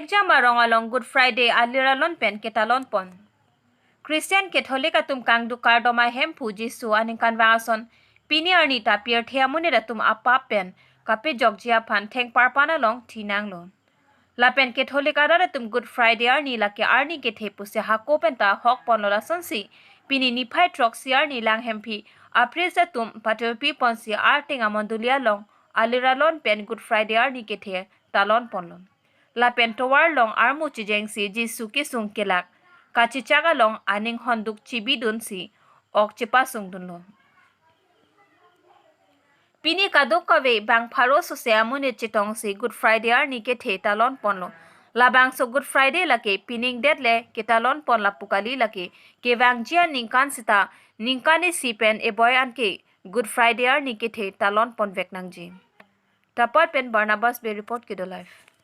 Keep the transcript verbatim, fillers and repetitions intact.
Jamarong along Good Friday alir alon pen ketalon pon. Christian Catholic atum kangduk kardom ahemphu Jisu aningkanvang ason pini arni ta pirthe amonit atum apap pen kapejokji aphan thengparpan along thinanglo. Lapen Catholic arat atum Good Friday arni lake arni kethe pusi hako penta hok ponlo, lasonsi pini niphai throksi arni Langhemphi a-priest atum patirpi ponsi arting amondoli along alir alon pen Good Friday arni kethe talon ponlo. Lapen tovar along armu chejengsi Jisu kesung kelak kachechak along aning honduk chibidunsi ok chepasungdunlo. Pini kadokave bang pharo sose amonit chetongsi Good Friday arni kethe talon ponlo. Labangso Good Friday lake pining det le ketalon pon lapu kali, lake kevangji aningkan seta ningkan isi pen eboi anke Good Friday arni kethe talon ponvek nangji. Tapar pen Barnabas Bey report, Kedo Live.